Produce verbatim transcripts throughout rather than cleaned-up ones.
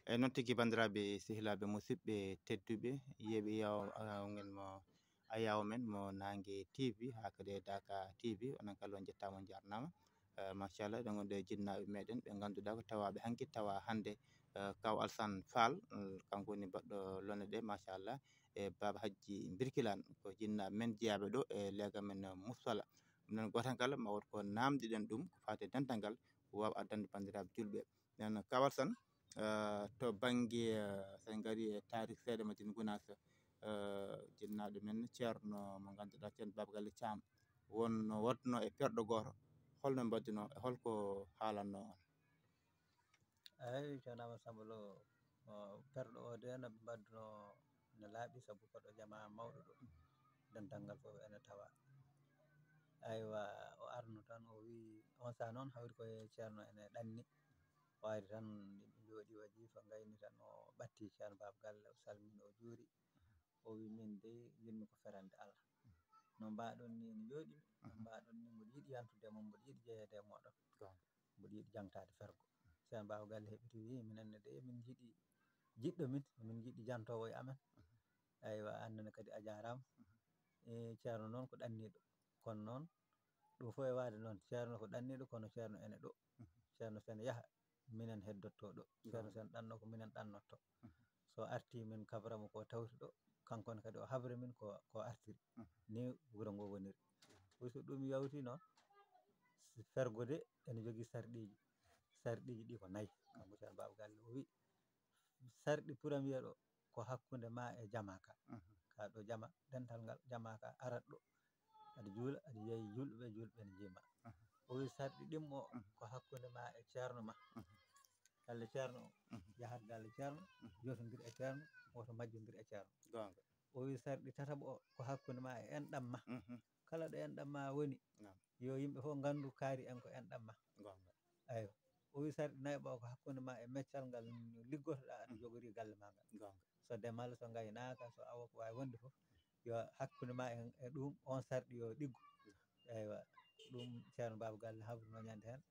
Eyi, noon tigi, banndiraaɓe, sehilaaɓe, musidɓe tedduɓe, yeeɓe yaw-, awngel mo, a yaw men mo Naange T V, haa kadi e Daaka T V, onon kala on njettaama, on njaarnaama. Eh, machallah, eɗen ngonndi e jinnaaɓe meɗen ɓe ngannduɗaa ko tawaaɓe hanki, tawa hannde, eh, Kaw Alsan Fall, eh, kanko woni baɗɗo lone ɗe, machallah, e Baaba Hajji Birkilaan, ko jinnaaɓe men jeyaaɓe ɗo e leegal men, eh, Musfala. Minen gooto kala ma wood ko naamndiɗen ɗum, ko faati e dental ngal, waawa addande banndiraaɓe juulɓe. Nden Kaw Alsan, eh, to bannge, eh, so en ngarii e taariik seeɗa Madina Gunaas, eh, jinnaaɗo men ceerno mo ngannduɗaa, ceerno Baaba Galle Caam, wonno, waɗno e perɗo gooto. Holno mbaɗduno, e holko haalanno on? Eyi, ceerno Amadou Samba Lo, o, perɗo o de no ɓe mbaɗduno, no laaɓi, sabu ko ɗo jamaa mawɗo ɗo, dental ngal fof ene tawa. Aywa, o arno tan, o wi, on saa noon hawri ko e ceerno ene ɗanni. O ari tan, yimɓe njooɗi, waɗi fof ngayni tan, o ɓatti ceerno Baaba Galle, o salmini, o juuri. O wi, "Min de, njiɗmi ko ferande Allah. No mbaɗon ni, no njooɗi, no mbaɗon ni, mboɗo yiɗi yantude e mon, mboɗo yiɗi jeyeede e mooɗon. Mboɗo yiɗi jangtaade fergo." Ceerno Baaba Galle heɓiti, wi, "Minen ne de, min njiɗi jiɗɗo min, min njiɗi jantoowo e amen." Aywa, aan ne kadi a jaaraama. E, ceerno noon ko ɗanniiɗo. Kono noon, ɗum fof e waade noon, ceerno ko ɗanniiɗo, kono ceerno ene ɗo. Ceerno so ene yaha, minen heddotto ɗo. Ceerno so ene ɗanno, ko minen ɗannotto. So arti, min kabra mo ko tawti ɗo, kanko ne kadi o habra min ko, ko artiri. Ni wuro ngo woniri. Wi so ɗum yawti noon, si fergo de ene jogii sarɗiiji. Sarɗiiji ɗi ko nayi. Kanko ceerno Baaba Galle o wi, sarɗi premier ɗo ko hakkunde ma e jama ka. Ka ɗo jama, dental ngal jama ka arat ɗo. Aɗa juula, aɗa yeeyi juulɓe, juulɓe ne njiima. O wi sarɗi ɗimmo o ko hakkunde ma e ceerno ma. Galle ceerno o, yahat galle ceerno, jotondir e ceerno, woto majjondir e ceerno. Goonga. O wi sarɗi tataɓo o ko hakkunde ma e enɗam ma. Kala ɗo enɗam ma woni, yo yimɓe fof nganndu kaari en ko enɗam ma. Goonga. Eywa. O wi sarɗi nayɓo o ko hakkunde ma e meccal ngal liggotoɗaa, aɗa jogori galle ma ngal. Goonga. So demal, so ngaynaaka, so awo ko waawi wonde fof, yo hakkunde ma e, e ɗum, on sarɗi yo ɗiggu. Eywa, ɗum ceerno Baaba Galle habruno ñande heen.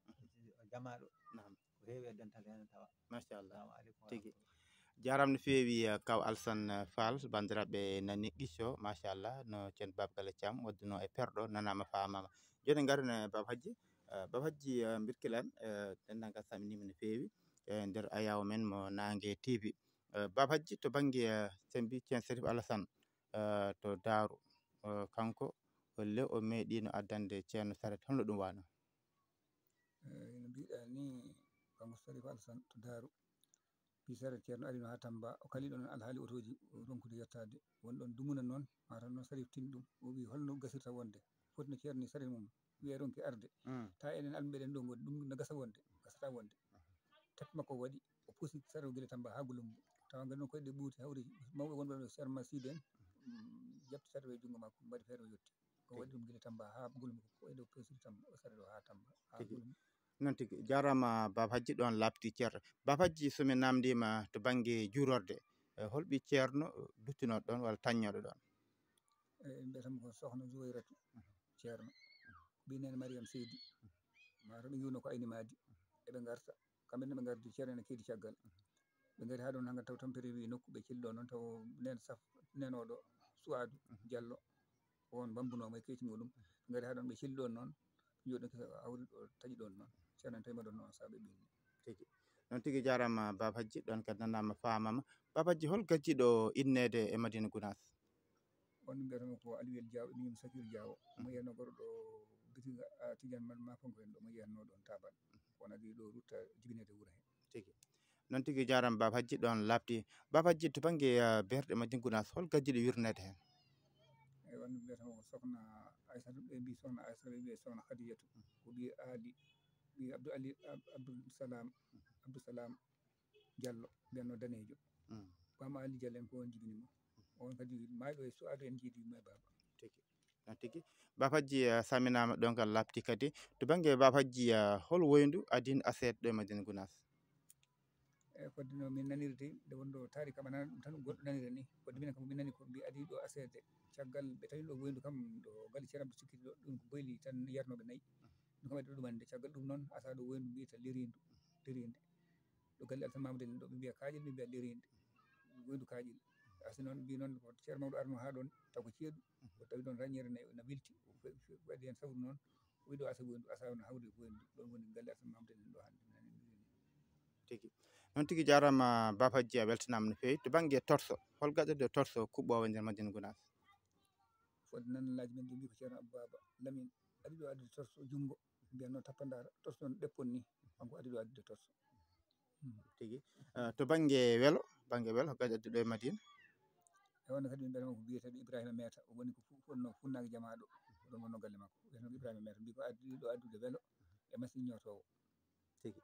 O jamaaɗo. Naam. Ko heewi e dental heen tawa. Machallah. Assalamu aleykum wa Tigi. Rahmatullah. Jaaraama no feewi, eh, Kaw Alsan, eh, Fall, banndiraaɓe nani qissa o, machallah, no ceerno Baaba Galle Caam wadduno e perɗo, nanaama, faamaama. Jooni ngaren e Baaba Hajji. Eh, Baaba Hajji, eh, Birkilaan, eh, denndaangal salminiima no feewi, eh, nder ayaawo men mo Naange T V. Eh, Baaba Hajji, to bannge, eh, Sembi Ceen Serif Alasan, eh, to Daaru, eh, kanko, le o meeɗiino addande ceerno saret, holno ɗum waano? Eh, no mbiɗa ni, kanko Serif Alasan to Daaru, ɓii saret ceerno arino haa Tamba, o kali ɗon alhaali otooji, o ronkude yettaade. Won ɗon dumuna noon, mataw noon Serif tin ɗum. O wi, "Holno gasirta wonde? Foti no ceerno ni saret mum, wiya ronki arde. Mm. Ta enen almuɓe ɗen ɗo ngoni, ɗum no gasa wonde, gasata wonde." Tappi makko waɗi, o pusi saret o gila Tamba haa Gulumbu. Tawa nganndu koyɗe ɓuuti hawri mawɓe wonɓe ɗo, Ceerno Masiidu en, mm, ƴefti saret o e junngo makko, mbaɗi feere o yotti. Ko waɗi ɗum gila Tamba haa Gulumbu, ko e dow pesiri Tamba, o saret o haa Tamba, haa Tigi. Gulumbu. Noon tigi, jaaraama Baaba Hajji, ɗoon laaɓti ceerno. Baaba Hajji, so mi naamndiima to bannge juurorde, eh, hol ɓii ceerno duttunooɗo ɗoon walla tañnooɗo ɗoon? Eh, mbiyatami ko Sokhna Zuwayratu, ceerno. Ɓii nene Mariam Seydi. Mataw ɓe ngiwno ko Ayni Maadi. Eɓe ngarta. Kamɓe ne ɓe ngardi, ceerno ene keedi caggal. Ɓe ngari haa ɗoon, hannga taw tampere wi nokku, ɓe celli ɗoon noon, taw nen saf, nenooɗo Suwaadu Jallo, on mbambunooma e keeci muɗum. Ɓe ngari haa ɗoon, ɓe celli ɗoon noon, jooɗi ko hawri ɗo, taƴi ɗoon noon. Ceerno en tawi ma ɗoon noon, sabu ɓe ɓinni. Tigi. Noon tigi, jaaraama Baaba Hajji, ɗoon kadi nanaama, faamaama. Baaba Hajji, hol gajjiiɗo inneede e Madina Gunaas? On mbiyatama ko Aliwel Diaw, ɓe mbiyam Sakir Diaw. Omo yeeyno goɗɗo ɗo bitig, a, Tidiane Mal Mafanko en ɗo, omo yeeyno ɗoon Tabal. Kono adii ɗo rutta jibinede wuro he. Tigi. Noon tigi, jaaraama Baaba Hajji, ɗoon laaɓti. Baaba Hajji, to bannge, eh, berɗe Madina Gunaas, hol gajjiiɗo wirneede heen? Eyi, on mbiyatama ko Sokhna Aissata, ɓe mbi Sokhna Aissata, ɓe mbi Sokhna Khadijatu. Ko ɓii Aali, ɓii Abdou Ali, Ab-, Abdou Salam, Abdou Salam Diallo, mbiyatnoo Daneejo. Mm. Baaba Aali Diallo en ko on jibini mo. On kadi maayɗo e Suwaadu en njiidi mo e baaba. Tigi. Noon tigi. Baaba Hajji, eh, salminaama, ɗoon kadi laaɓti kadi. To bannge Baaba Hajji, eh, hol woyndu adii aseede ɗo e Madina Gunaas? Eyi, ko adii no min nanirde, nde wonno taari kam a nana ɗum tan, goɗɗo nanira ni. Ko adii minen kam min nani ko mbi adii ɗo aseede. Caggal ɓe tawi ɗo woyndu kam, ɗo galle Ceerno Abdou Sikkiri ɗo, ɗum ko boyli tan yarnooɓe nayi. Ɗum kam adii ɗo ɗumande. Caggal ɗum noon, asa ɗo woyndu mbiyata liriindu, liriinde. ɗo galle Alsan Mamadou en ɗo, ɓe mbiya Kaaƴel, ɓe mbiya Leriinde, Woyndu Kaaƴel. Asi noon, mbi noon ko Ceerno Mawɗo arno haa ɗoon, taw ko ceeɗu, o tawi ɗoon rañeere ne, na wilti, o fe-, fe-, waɗi heen sawru noon, o wi ɗo Asa Woyndu, Asa no hawri e Woyndu, ɗoon woni galle Alsan Mamadou en ɗo hannde, nani mbiɗen ni. Tigi. Noon tigi jaaraama, Baba Hajji, a weltanaama no feewi. To bannge torso, hol gaɗirɗo torso kuɓɓoowo nder Madina Gunaas? Fodde nan laaji men ɗi mbi ko Ceerno Abou Baba Lamine, aɗa ɗo addude torso junngo, mbiyan noon tappandaara, torso noon ɗeppon ni, kanko aɗa ɗo addude torso. Hmm. Tigi. Eh, to bannge welo, bannge welo, gaɗa addude e Madina? E wonno kadi min mbiyata ko biyeteeɗo Ibrahima Meta, o woni ko fu-, wonno funnaange jamaa ɗo, ɗon wonno galle makko. Wiyeteno ko Ibrahima Meta, mbi ko addi ɗo addude welo e machine ñootoowo. Tigi.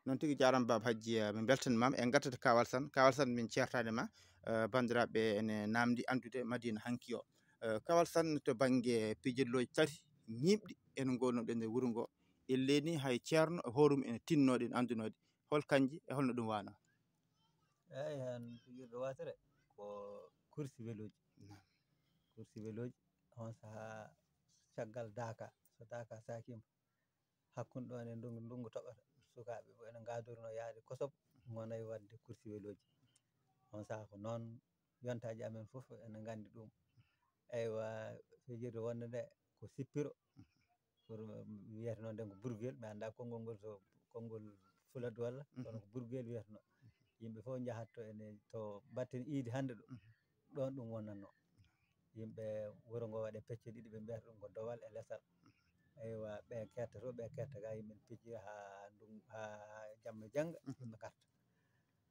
Noon tigi jaaraama Baba Hajji, eh, min mbeltanii ma. En ngartat Kawal San. Kawal San min ceertaade ma. Eh, banndiraaɓe ene naamndi anndude Madina hanki o. Eh, Kawal San to bannge pijirlooji tati ñiiɓɗi en ngolno ɗen e wuro ngo. Ille ni hay ceerno e hoore mum ene tinnooɗi, ene anndunoɗi. Hol kanji e holno ɗum waano? Eeyi, heen fijirde wootere ko kursi welooji. Naam. Kursi welooji, on sahaa caggal daaka. So daaka saakiima, hakkunde ɗoon e ndungu, ndungu toɓata, sukaaɓe fof ene ngaadornoo yahde kosob, ngonay waɗde kursi welooji. On sahaa ko noon yontaaji amen fof ene nganndi ɗum. Eywa, fijirde wonnde nde ko sippiro, pour, mi wiyata noon nden ko burgel, mi anndaa konngol ngol so konngol fuladu walla, mhm, kono ko burgel wiyatnoo. Yimɓe fof njahat to ene, to mbatten iidi hannde ɗo, mhm, ɗoon ɗum wonnatnoo. Yimɓe wuro ngo waɗe pecce ɗiɗi, ɓe mbiyata ɗum ko Dowal e Lesal. Eywa, ɓe ketta to, ɓe ketta ga, yimɓe pijira haa ndun-, haa jamma jannga, mhm, yimɓe ngarta.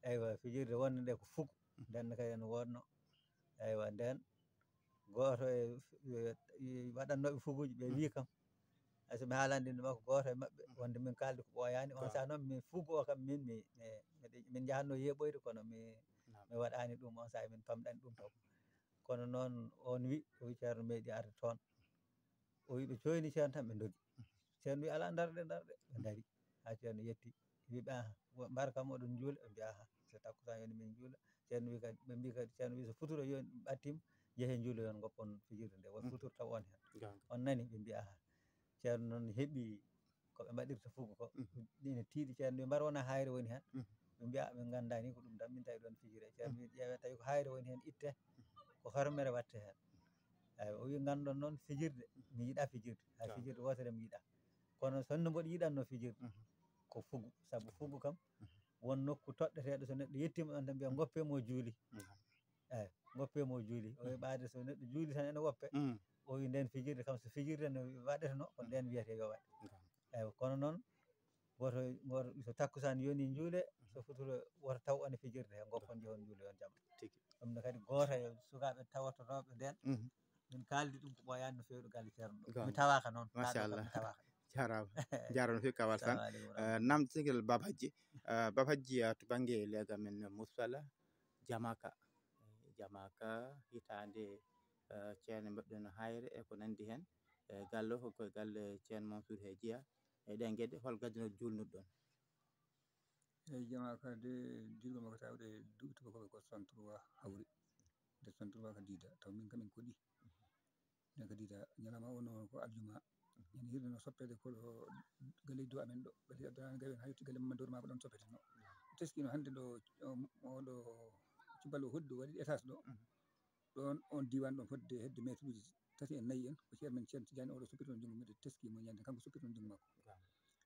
Eywa, fijirde wonnde nde ko fugu, mhm, nden kadi ene woodnoo. Eywa, nden gooto e, e, e waɗannooɓe fuguuji ɓe, mhm, wii kam, hay so mi haalani ɗum ɗum ko gooto e maɓɓe, mhm, wonde min kaaldi ko ɓooyaani. On, ga, sahaa noon, min fugu o kam, min mi, mi, mi, min njahatnoo yeeɓoyde, kono mi, naam, mi waɗaani ɗum. On sahaa min pamɗani ɗum taw. Kono noon, on wi, o wi Ceerno meeɗi arde toon. O wi ɓe cooyni Ceerno tan, ɓe ndogi. Ceerno wi, "Alaa, ndarɗe, ndarɗe." Ɓe ndari. Haa Ceerno yetti. Wi ɓe, "Aha, wo-, mbar kam oɗon njuula?" Ɓe mbi, "Aha, so takkusaan yoni min njuula." Ceerno wi kadi, ɓe mbi kadi, Ceerno wi, "So futuro yoni ɓattiima, njehee njuuloyon, ngoppon fijirde nde. Won, mm, futuro taw on heen." Gonga. On nani? Ɓe mbi, "Aha." Ceerno noon heɓi ko ɓe mbaɗirta fugu ko. Mhm. Ina tiiɗi, Ceerno wi, "Mbar wona haayre woni heen?" Mhm. Ɓe mbi, "A, min nganndaa ni ko ɗum tan, min tawi ɗoon fijire." Ceerno, mhm, wi, "Ƴeewee, tawi ko haayre woni heen, ittee, ko hormere waɗtee heen." Eeyi, o wi, "Nganndon noon fijirde, mi yiɗaa fijirde. Hay, ga, fijirde wootere mi yiɗaa. Kono sinno mboɗo yiɗannoo fijirde, mhm, ko fugu. Sabu fugu kam, mhm, won nokku toɗɗeteeɗo, so neɗɗo yettiima ɗoon tan mbiya, 'Ngoppee mo juuli.'" Mhm. Eeyi, 'Ngoppee mo juuli.'" O wi, mhm, ɓaade so neɗɗo juuli tan ene woppee. Mm. O wi, "Ndeen fijirde kam, so fijirde no waɗetenoo, ko ndeen wiyetee yo waɗe." Mhm. Eeyi, kono noon, gooto, gooto, so takkusaan yoni njuule, so futuro woto taw on e fijirde he, ngoppon, njehon njuuloyon jam. Tigi. Ɗum ne kadi gooto e sukaaɓe tawtorooɓe ndeen, mhm, min kaaldi ɗum ko ɓooyaani no feewi ɗo galle Ceerno ɗo. Gonga. Mi tawaaka noon, haa ɗo kam mi tawaaka. Machallah. Jaaraama. Jaaraama no feewi, Kawal San. Salamu aleykum wa rahmatullahi. Eh, namdetee ngel Baba Hajji. Eh, Baba Hajji, ah, to bannge leegal men Musfala, Jamaaka. Eh, Jamaaka, hitaande, eh, Ceerno mbaɗɗon hayre e ko nanndi heen. Eh, galle o ko galle Ceerno Mansour he jeyaa. E ɗeen geɗe, hol gaddanol juulnuɗon? Eeyi, Jamaaka de, diiwɗo makko tawde duuɓi tubaakooɓe ko soixante-trois hawri. Nde soixante-trois ko diida, taw min kam min koɗi. Nden ko diida, ñalawma o noon ko aljuma. En hirnoo soppeede ko ɗo galle dow amen ɗo. Galle Abdourahmane Gaye en haa yetti galle Mamadou Doro Maba ɗoon soppetenoo. Teskino hannde ɗo, o, o ɗo cuballo hoɗi ɗo waɗi étage ɗo. Mhm. Ɗoon, oon diiwaan ɗoon fodde hedde meetuuji tati en nayi en, ko Ceerno men Ceerno Tijaani, oɗo soppirtoo junngo, mbiɗo teskii mo ñande, kanko soppirtoo junngo makko. Ga.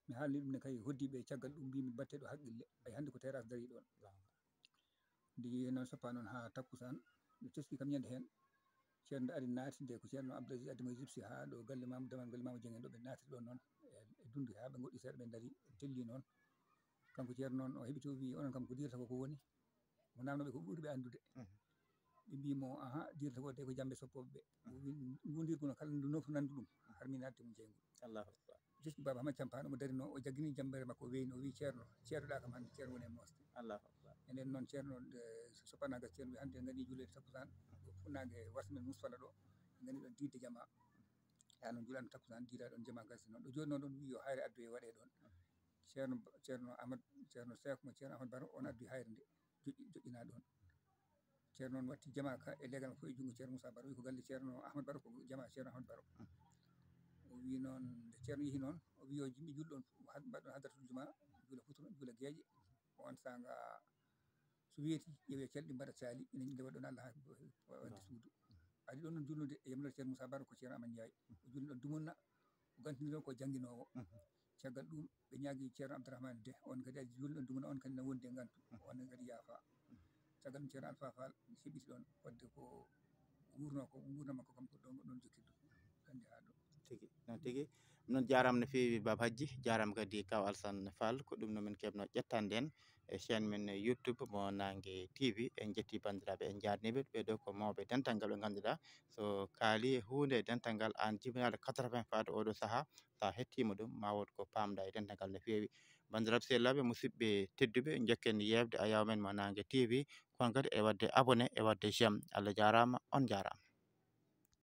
Mi haalni ɗum ne kay, hoddii ɓe caggal ɗum, mbii mi batte ɗo haqqille, ɓay hannde ko terrasse darii ɗoon. Ga. Ndigi noon soppaa noon haa takkusaan, ɓe teskii kam ñande heen. Ceerno ari naati, nde ko Ceerno Abdou Aziz addi mo Égypte haa ɗo galle Mamadou Damal, galle Mamadou Dieng en ɗo, ɓe naatiri ɗoon noon e, e dundu haa ɓe ngoɗɗi seeɗa, ɓe ndarii, ɓe tellii noon. Kanko Ceerno noon o heɓi to, o wii, "Onon kam ko diirta ko, ko woni?" Mo naamnoo ɓe ko ɓuri ɓe anndude. Mhm. Ɓe mbii mo, "Aha, diirta ko de ko jambe soppooɓe ɓe." Mhm. O wii, "Ngundirgu no kala ndu nofru nandu ɗum, har mi naatti mo jeyngol." Allahu Akbar. Joski Baaba Hamad Campaano mo darinoo, o jaggini jammbere makko, o weyni, o wii, "Ceerno, ceertoɗaa kam hannde, ceerno woni e moosde." Allahu Akbar. E nden noon, Ceerno, eh, so soppanaaka, Ceerno wii, "Hannde en nganii juuleede takkusaan, ɗo funnaange wasmen Musfala ɗo, en nganii ɗoon diidde jamaa." Yaa noon juulaa ɗoon takkusaan, diidaa ɗoon jamaa gasi noon. Ɗo joɗnoo ɗoon wii yo hayre addoye waɗee ɗoon. Ceerno, Ceerno Ahmad, Ceerno Seek mo Ceerno Ahmad Baro, on addi hayre nde, joƴƴi-, joƴƴinaa ɗoon. Ceerno noon watti jamaa ka e leegal makko e junngo Ceerno Moussa Baro, wi ko galle Ceerno Ahmad Baro, ko jamaa Ceerno Ahmad Baro. O wii noon, nde Ceerno yehi noon, o wii yo yimɓe juul ɗoon, had-, mbaɗ ɗoon hadratul jumaa, juula futuro, juula geeƴe. on sanga so weeti, ƴeewe calɗi mbaɗa caali, ina ndewa ɗon Allah haa waɗde suudu. Adi ɗon noon julnude e yamlere Ceerno Moussa Bara ko Ceerno Amadou Ndiaye. O julni ɗon dumunna, o gantini ɗon ko jannginoowo. Caggal ɗum ɓe ñaagi Ceerno Abdourahmane Deh, on kadi adi julni ɗon dumunna, on kadi na wondi e ngantu, on kadi yaafa. Caggal ɗum Ceerno Alpha Fall heɓiti ɗon wadde ko wurno ko, wurno makko kam ko ɗon, ɗon jokkirdu hannde haa ɗo. Tigi, noon tigi. Noon jaaraama no feewi Baba Hajji, jaaraama kadi Kaw Alsan Fall, ko ɗum no min keɓno ƴettande en e chaîne men YouTube mo Nange T V. En jetti banndiraaɓe, en njaarniiɓe ɓe ɗo ko mawɓe dental ngal ɓe ngannduɗaa so kaali e huunde e dental ngal aan jibinaade quatre-vingts faade oɗo sahaa, so a hettiima ɗum ma wood ko paamɗaa e dental ngal no feewi. Banndiraaɓe sehilaaɓe, musidɓe tedduɓe, njokken yeewde ayaw men mo Nange T V, kono kadi e waɗde abonné, e waɗde j'aime. Allah jaaraama, on jaaraama.